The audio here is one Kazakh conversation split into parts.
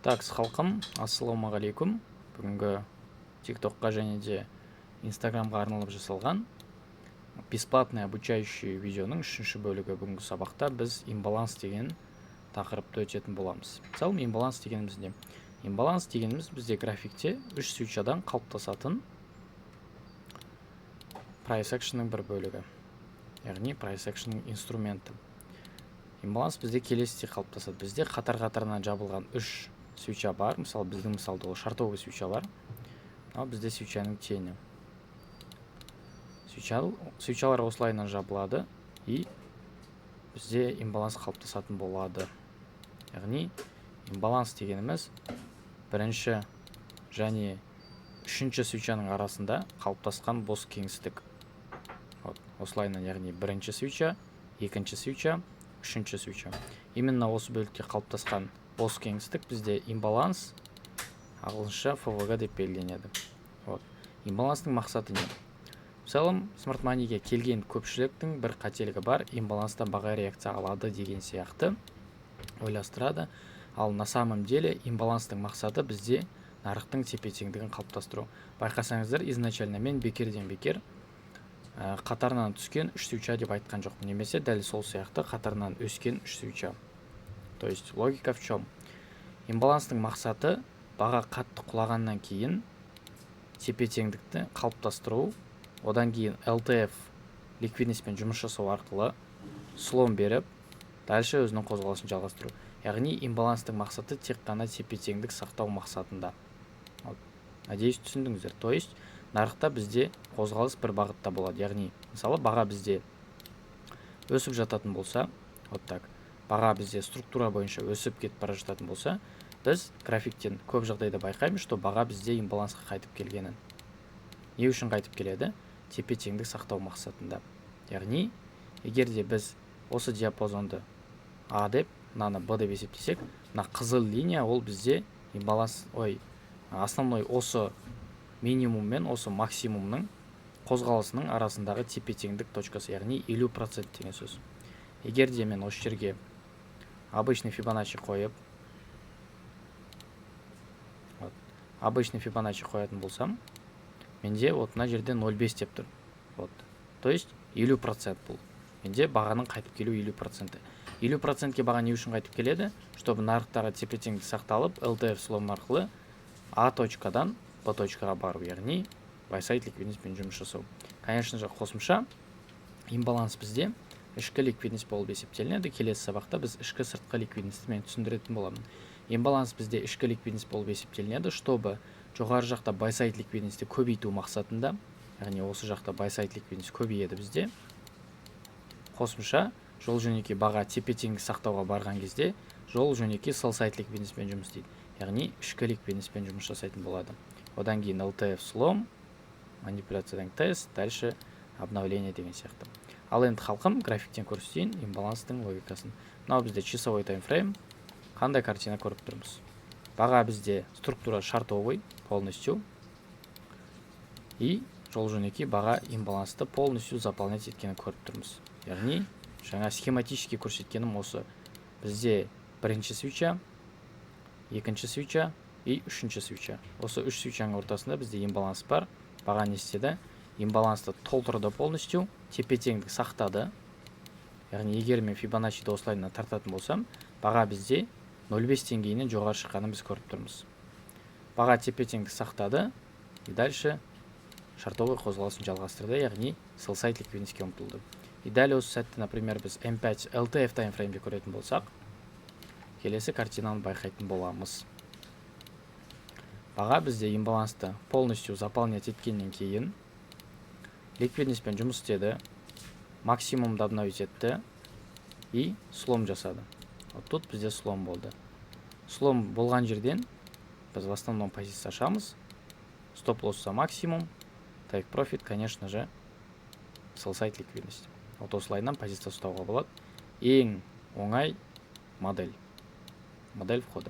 Так, халқым, ассалаумағалейкум. Бүгінгі ТикТокқа және де Инстаграмға арналып жасалған бесплатный обучающий видеоның үшінші бөлігі. Бүгінгі сабақта біз имбаланс деген тақырыпты өтетін боламыз. Мысалы, имбаланс дегеніміз не? Имбаланс дегеніміз бізде графикте үш свечадан қалыптасатын price action'ның бір бөлігі, яғни price action'ның инструменті. Имбаланс бізде келесідей қалыптасады: бізде қатар қатарынан жабылған үш свеча бар. Мысалы, біздің мысалда ол шортовый свеча бар. Мынау бізде свечаның тені. Свечалар осылайынан жабылады, и бізде имбаланс қалыптасатын болады. Яғни имбаланс дегеніміз бірінші және үшінші свечаның арасында қалыптасқан бос кеңістік. Вот осылайынан, яғни бірінші свеча, екінші свеча, үшінші свеча, именно осы бөлікте қалыптасқан бос кеңістік бізде имбаланс, ағылшынша FVG деп белгіленеді. Вот имбаланстың мақсаты не? Мысалы, смарт маниге келген көпшіліктің бір қателігі бар: имбаланстан баға реакция алады деген сияқты ойластырады. Ал на самом деле имбаланстың мақсаты бізде нарықтың тепе теңдігін қалыптастыру. Байқасаңыздар, изначально мен бекерден бекер қатарынан түскен үш свеча деп айтқан жоқпын немесе дәл сол сияқты қатарынан өскен үш свеча. То есть логика в чем? Имбаланстың мақсаты баға қатты құлағаннан кейін тепе теңдікті қалыптастыру, одан кейін LTF ликвидностьпен жұмыс жасау арқылы слом беріп, дальше өзінің қозғалысын жалғастыру. Яғни имбаланстың мақсаты тек қана тепе теңдік сақтау мақсатында. Вот. Надеюсь, түсіндіңіздер. То есть нарықта бізде қозғалыс бір бағытта болады. Яғни, мысалы, баға бізде өсіп жататын болса, вот так, баға бізде структура бойынша өсіп кетіп бара жататын болса, біз графиктен көп жағдайда байқаймыз, что баға бізде имбалансқа қайтып келгенін. Не үшін қайтып келеді? Тепе теңдік сақтау мақсатында. Яғни егер де біз осы диапазонды А деп, мынаны Б деп есептесек, мына қызыл линия ол бізде имбаланс, ой, основной осы минимум мен осы максимумның қозғалысының арасындағы тепе теңдік точкасы, яғни 50% деген сөз. Егер де мен осы жерге обычный Фибоначчи қойып, вот, обычный Фибоначчи қоятын болсам, менде вот мына жерде 0,5 деп тұр. Вот, то есть 50% бұл менде бағаның қайтып келу 50%. 50%-ке баға не үшін қайтып келеді? Чтобы нарықтағы тепе теңдік сақталып, LTF слом арқылы А точкадан Б точкаға бару, яғни buy side ликвидностьпен жұмыс жасау. Конечно же, қосымша имбаланс бізде ішкі ликвидность болып есептелінеді. Келесі сабақта біз ішкі, сыртқы ликвидностьті мен түсіндіретін боламын. Имбаланс бізде ішкі ликвидность болып есептелінеді, чтобы жоғары жақта buy side ликвидностьті көбейту мақсатында, яғни осы жақта buy side ликвидность көбейеді бізде. Қосымша жол жөнекей баға тепе теңдік сақтауға барған кезде жол жөнекей sell side ликвидностьпен жұмыс істейді, яғни ішкі ликвидностьпен жұмыс жасайтын болады. Одан кейін LTF слом, манипуляциядан тест, дальше обновление деген сияқты. Ал енді, халқым, графиктен көрсетейін имбаланстың логикасын. Мынау бізде часовой таймфрейм. Қандай картина көріп тұрмыз? Баға бізде структура шортовый полностью, и жол жөнекей баға имбалансты полностью заполнять еткенін көріп тұрмыз. Яғни жаңа схематически көрсеткенім осы: бізде бірінші свеча, екінші свеча и үшінші свеча. Осы үш свечаның ортасында бізде имбаланс бар. Баға не істеді? Имбалансты толтырды полностью, тепе теңдік сақтады. Яғни егер мен Фибоначчиді осылайынан тартатын болсам, баға бізде 0,5 деңгейінен жоғары шыққанын біз көріп тұрмыз. Баға тепе теңдік сақтады и дальше шортовый қозғалысын жалғастырды, яғни sell side ликвидностьке ұмтылды. И дәл осы сәтте, например, біз M5 LTF таймфреймде көретін болсақ, келесі картинаны байқайтын боламыз: баға бізде имбалансты полностью заполнять еткеннен кейін ликвидностьпен жұмыс істеді, максимумды обновить етті и слом жасады. Вот тут бізде слом болды. Слом болған жерден біз в основном позиция ашамыз. Стоп лосс за максимум, take profit, конечно же, sell side ликвидность. Вот осылайынан позиция ұстауға болады. Ең оңай модель входа.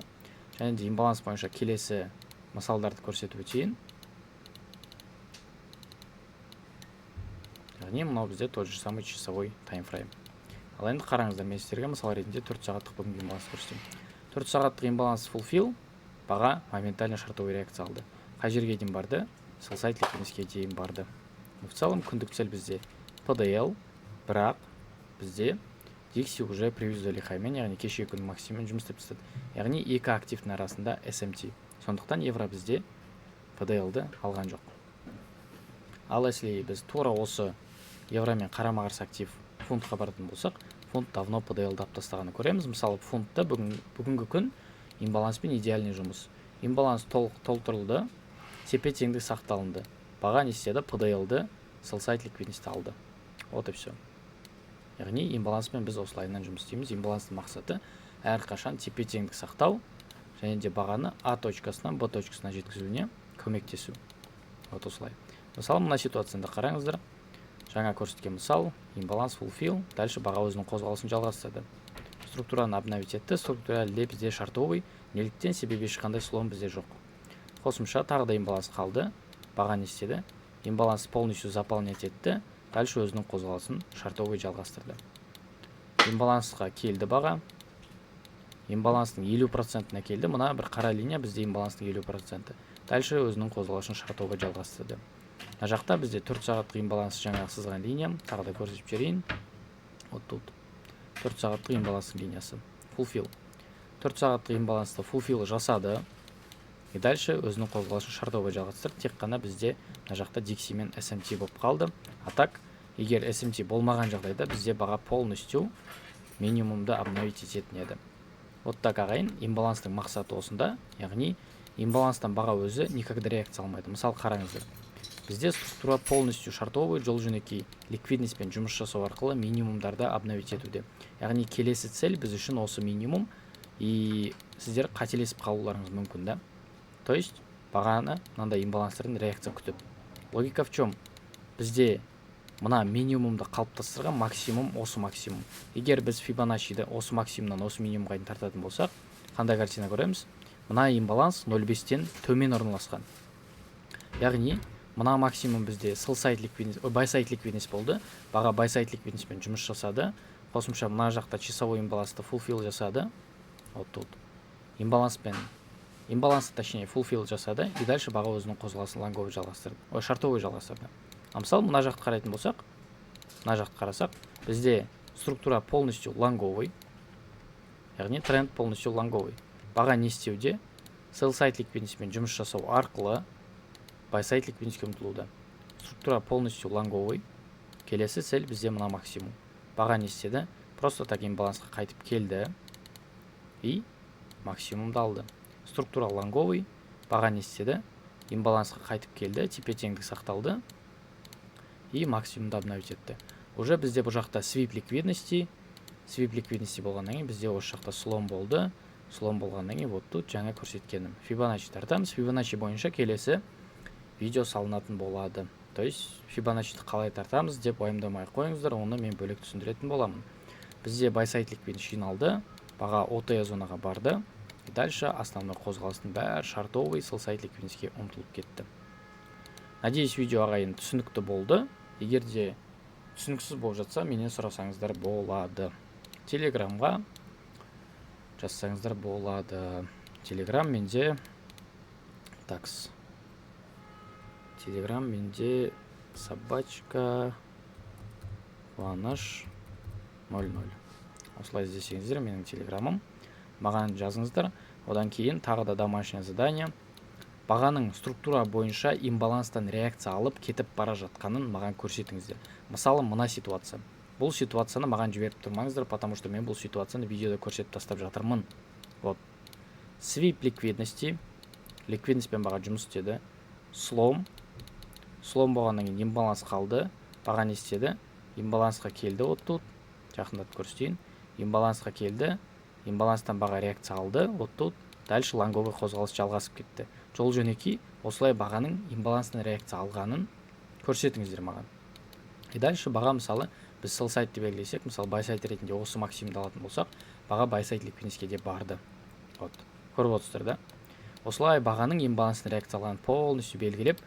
Және де имбаланс бойынша келесі мысалдарды көрсетіп өтейін. Яғни мынау бізде тот же самый часовой таймфрейм. Ал енді қараңыздар, мен сіздерге мысал ретінде 4 сағаттық бүгінгі имбаланс көрсетемін. 4 сағаттық имбаланс fulfill. Баға моментально шортовый реакция алды. Қай жерге дейін барды? Sell side ликвидностьке дейін барды. В целом күндік цель бізде PDL, бірақ бізде DXY уже previous daily high-мен, яғни кешегі күннің максимуммен жұмыс істеп тастады, яғни екі активтің арасында SMT. Сондықтан евро бізде PDL-ді алған жоқ. Ал если біз тура осы евромен қарама қарсы актив фунтқа баратын болсақ, фунт давно PDL-ді алып тастағанын көреміз. Мысалы, фунтта бүгінгі күн имбаланспен идеальный жұмыс. Имбаланс толық толтырылды, тепе теңдік сақталынды. Баға не істеді? PDL-ді, sell side ликвидностьті алды. Вот и все. Яғни имбаланспен біз осылайынан жұмыс істейміз. Имбаланстың мақсаты әрқашан тепе теңдік сақтау және де бағаны А точкасынан Б точкасына жеткізуіне көмектесу. Вот осылай. Мысалы, мына ситуацияны қараңыздар. Жаңа көрсеткен мысал: имбаланс fulfill, дальше баға өзінің қозғалысын жалғастырды, структураны обновить етті. Структура әлі де бізде шортовый. Неліктен? Себебі ешқандай слом бізде жоқ. Қосымша тағы да имбаланс қалды. Баға не істеді? Имбаланс полностью заполнять етті, дальше өзінің қозғалысын шортовый жалғастырды. Имбалансқа келді баға, имбаланстың 50%-іне келді. Мына бір қара линия бізде имбаланстың 50%-і. Дальше өзінің қозғалысын шортовый жалғастырды. Мына жақта бізде 4 сағаттық имбаланс, жаңағы сызған линиям, тағы да көрсетіп жіберейін. Вот тут 4 сағаттық имбаланстың линиясы fulfill. 4 сағаттық имбалансты fulfill жасады и дальше өзінің қозғалысын шортовый жалғастырды. Тек қана бізде мына жақта DXY мен SMT болып қалды. А так егер SMT болмаған жағдайда, бізде баға полностью минимумды обновить ететін еді. Вот так, ағайын, имбаланстың мақсаты осында. Яғни имбаланстан баға өзі никогда реакция алмайды. Мысалы, қараңыздар, бізде структура полностью шортовый, жол жөнекей ликвидностьпен жұмыс жасау арқылы минимумдарды обновить етуде. Яғни келесі цель біз үшін осы минимум, и сіздер қателесіп қалуларыңыз мүмкін да. То есть бағаны мынандай имбаланстардан реакция күтіп. Логика в чем? Бізде мына минимумды қалыптастырған максимум осы максимум. Егер біз Фибоначчиді осы максимумнан осы минимумға дейін тартатын болсақ, қандай картина көреміз? Мына имбаланс 0,5-тен төмен орналасқан. Яғни мына максимум бізде sell side ликвидность, ой, buy side ликвидность болды. Баға buy side ликвидностьпен жұмыс жасады. Қосымша мына жақта часовой имбалансты fulfill жасады. Вот тут имбаланспен, имбалансты, точнее, fulfill жасады, и дальше баға өзінің қозғалысын лонговый жалғастырды, ой, шортовый жалғастырды. А мысалы, мына жақты қарайтын болсақ, мына жақты қарасақ, бізде структура полностью лонговый, яғни тренд полностью лонговый. Баға не істеуде? Sell side ликвидностьпен жұмыс жасау арқылы buy side ликвидностьке ұмтылуда. Структура полностью лонговый. Келесі цель бізде мына максимум. Баға не істеді? Просто так имбалансқа қайтып келді и максимумды алды. Структура лонговый. Баға не істеді? Имбалансқа қайтып келді, тепе теңдік сақталды и максимумды обновить етті. Уже бізде бұл жақта свип ликвидности. Свип ликвидности болғаннан кейін бізде осы жақта слом болды. Слом болғаннан кейін, вот тут жаңа көрсеткенім, Фибоначчи тартамыз. Фибоначчи бойынша келесі видео салынатын болады. То есть Фибоначчиді қалай тартамыз деп уайымдамай ақ қойыңыздар, оны мен бөлек түсіндіретін боламын. Бізде buy side ликвидность жиналды, баға OTE зонаға барды и дальше основной қозғалыстың бәрі шортовый, sell side ликвидностьке ұмтылып кетті. Надеюсь, видео, ағайын, түсінікті болды. Егер де түсініксіз болып жатса, менен сұрасаңыздар болады, Телеграмға жазсаңыздар болады. Телеграм менде такс, Телеграм менде @Қуаныш00. Осылай іздесеңіздер, менің Телеграмым, маған жазыңыздар. Одан кейін тағы да домашнее задание: бағаның структура бойынша имбаланстан реакция алып кетіп бара жатқанын маған көрсетіңіздер. Мысалы, мына ситуация. Бұл ситуацияны маған жіберіп тұрмаңыздар, потому что мен бұл ситуацияны видеода көрсетіп тастап жатырмын. Вот свип ликвидности, ликвидностьпен баға жұмыс істеді. Слом. Слом болғаннан кейін имбаланс қалды. Баға не істеді? Имбалансқа келді. Вот тут жақындатып көрсетейін. Имбалансқа келді, имбаланстан баға реакция алды. Вот тут дальше лонговый қозғалыс жалғасып кетті. Жол жөнекей осылай бағаның имбаланстан реакция алғанын көрсетіңіздер маған. И дальше баға, мысалы, біз sell side деп белгілесек, мысалы, buy side ретінде осы максимумды алатын болсақ, баға buy side ликвидностьке де барды. Вот көріп отырсыздар да. Осылай бағаның имбаланстан реакция алғанын полностью белгілеп,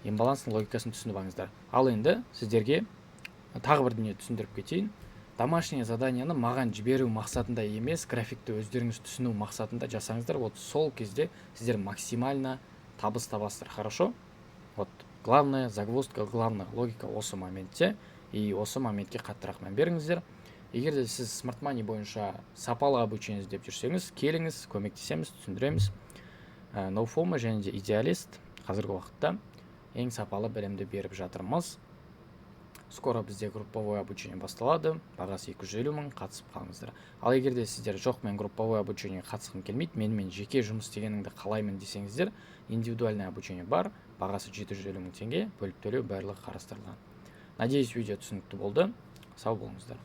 имбаланстың логикасын түсініп алыңыздар. Ал енді сіздерге тағы бір дүние түсіндіріп кетейін. Домашнее заданияны маған жіберу мақсатында емес, графикті өздеріңіз түсіну мақсатында жасаңыздар. Вот сол кезде сіздер максимально табыс табасыздар, хорошо? Вот главная загвоздка, главная логика осы моментте, и осы моментке қаттырақ мән беріңіздер. Егер де сіз смарт мани бойынша сапалы обучение іздеп жүрсеңіз, келіңіз, көмектесеміз, түсіндіреміз. NoFOMO және де Идеалист қазіргі уақытта ең сапалы білімді беріп жатырмыз. Скоро бізде групповой обучение басталады, бағасы 250 мың, қатысып қалыңыздар. Ал егер де сіздер «Жоқ, мен групповой обучение ге қатысқым келмейді, менімен жеке жұмыс істегеніңді қалаймын» десеңіздер, индивидуальный обучение бар, бағасы 750 мың теңге, бөліп төлеу, барлығы қарастырылған. Надеюсь, видео түсінікті болды. Сау болыңыздар.